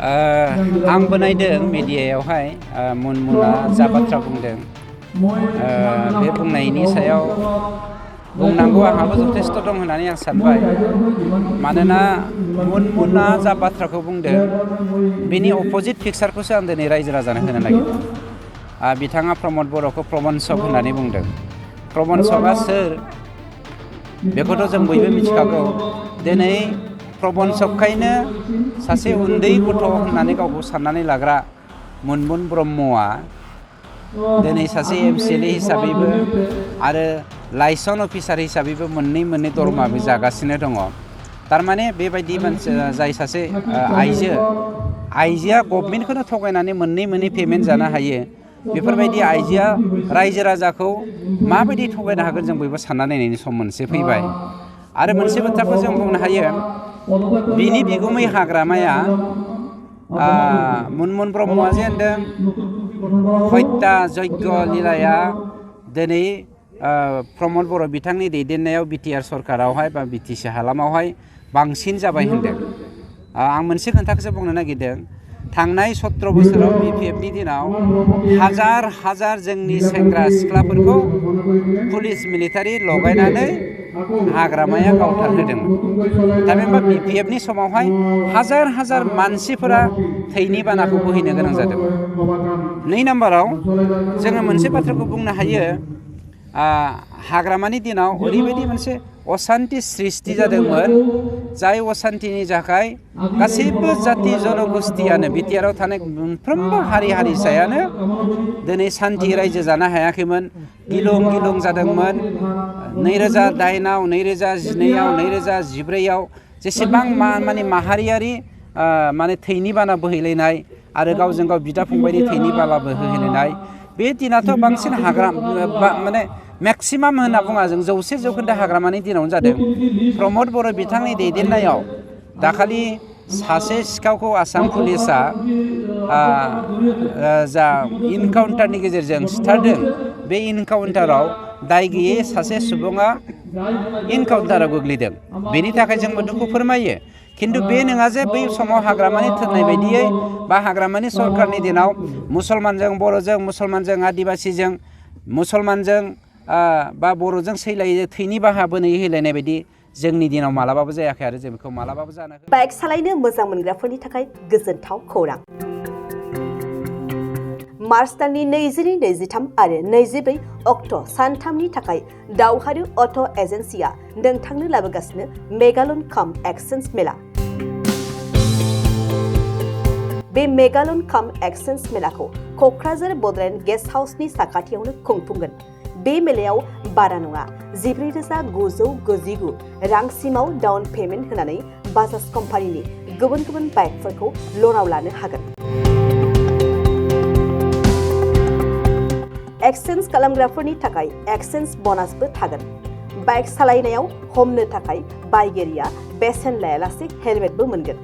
आंबो नायदों मिडियायावहाय मुनमुना जा बाथ्रा बुंदों बे बुंनायनि सायाव बुंनांगौ आंहाबो जथेस्थ' दं होननानै आं सानबाय मानोना मुनमुना जा बाथ्राखौ बुंदों बेनि अपोजिट पिक्सारखौसो आं दिनै रायजो राजानो होनो नागिरदों बिथाङा प्रमद बर'खौ प्रबन्सक होननानै बुंदों प्रबन्सकआ सोर बेखौथ' जों बयबो मिथिखागौ दिनै प्रबन्सकखायनो सासे उन्दै गथ' होननानै गावखौ साननानै लाग्रा मुनमुन ब्रह्मआ दिनै सासे MCLA हिसाबैबो आरो लाइसन अफिसार हिसाबैबो मोननै दरमाबो जागासिनो दङ थारमाने बेबायदि मानसि जाय सासे आइजोआ गभर्नमेन्टखौनो थगायनानै मोननै पेमेन्ट जानो हायो बेफोरबायदि आइजोआ रायजो राजाखौ माबायदि थगायनो हागोन जों बयबो सानना नायनायनि सम मोनसे फैबाय आरो मोनसे बाथ्राखौ जों बुंनो हायो बिनि बिगुमै हाग्रामाया मुनमुन ब्रह्मआ जे होनदों हत्या यज्ञ लीलाया दिनै प्रमद बर' बिथांनि दैदेननायाव BTR सरकारावहाय बा BTC हालामावहाय बांसिन जाबाय होनदों आं मोनसे खोथाखौसो बुंनो नागिरदों थांनाय 17 बोसोराव BPFनि दिनाव हाजार जोंनि सेंग्रा सिख्लाफोरखौ पुलिस मिलिटारि लगायनानै हाग्रामाया गावथारहोदोंमोन थामहिनबा BPFनि समावहाय हाजार मानसिफोरा थैनि बानाखौ बोहैनो गोनां जादोंमोन 2 नाम्बाराव जोङो मोनसे बाथ्राखौ बुंनो हायो हाग्रामानि दिनाव ओरैबायदि मोनसे असान्ति सृष्टि जादोंमोन जाय असान्तिनि थाखाय गासैबो जाति जनगोष्ठियानो BTRआव थानाय मोनफ्रोमबो हारि हारिसायानो दिनै सान्थि रायजो जानो हायाखैमोन गिलुं जादोंमोन 2008आव 2012आव 2014आव जेसेबां माने माहारियारि माने थैनि बाना बोहैलायनाय आरो गावजों गाव बिदा फंबायनि थैनि बाना बोहैलायनाय बे दिनाथ' बांसिन माने मेक्सिमाम होनना बुङा जों 100% हाग्रामानि दिनावनो जादों प्रमद बर' बिथांनि दैदेननायाव दाखालि सासे सिखावखौ आसाम पुलिसा जा इनकाउन्टारनि गेजेरजों सिथारदों बे इनकाउन्टाराव दाय गैयै सासे सुबुङा इनकाउन्टाराव गोग्लैदों बेनि थाखाय जोंबो दुखु फोरमायो खिन्थु बे नङा जे बै समाव हाग्रामानि थोननाय बायदियै बा हाग्रामानि सरकारनि दिनाव मुसलमानजों बर'जों मुसलमानजों आदिबासिजों मुसलमानजों बा बर'जों सैलायै थैनि बाहा बोहैलायनाय बायदि जोंनि दिनाव मालाबाबो जायाखै आरो जों बेखौ मालाबाबो जानो बाइक सालायनो मोजां मोनग्राफोरनि थाखाय गोजोनथाव खौरां मार्च दाननि 22-23 आरो 24 अक्ट' सानथामनि थाखाय दावहारु अट' एजेन्सिया नोंथांनो लाबोगासिनो मेगालन काम एक्सचेन्ज मेला बे मेगालन काम एक्सचेन्ज मेलाखौ क'क्राझार बड'लेण्ड गेस्ट हाउसनि साखाथियावनो खुंफुंगोन बे मेलायाव बारा नङा 14,999 रांसिमाव डाउन पेमेन्ट होनानै बाजाज कम्पानिनि गुबुन बाइकफोरखौ लनाव लानो हागोन एक्सचेन्ज खालामग्राफोरनि थाखाय एक्सचेन्ज ब'नासबो थागोन बाइक सालायनायाव हमनो थाखाय बायगिरिया बेसेन लायालासे हेलमेटबो मोनगोन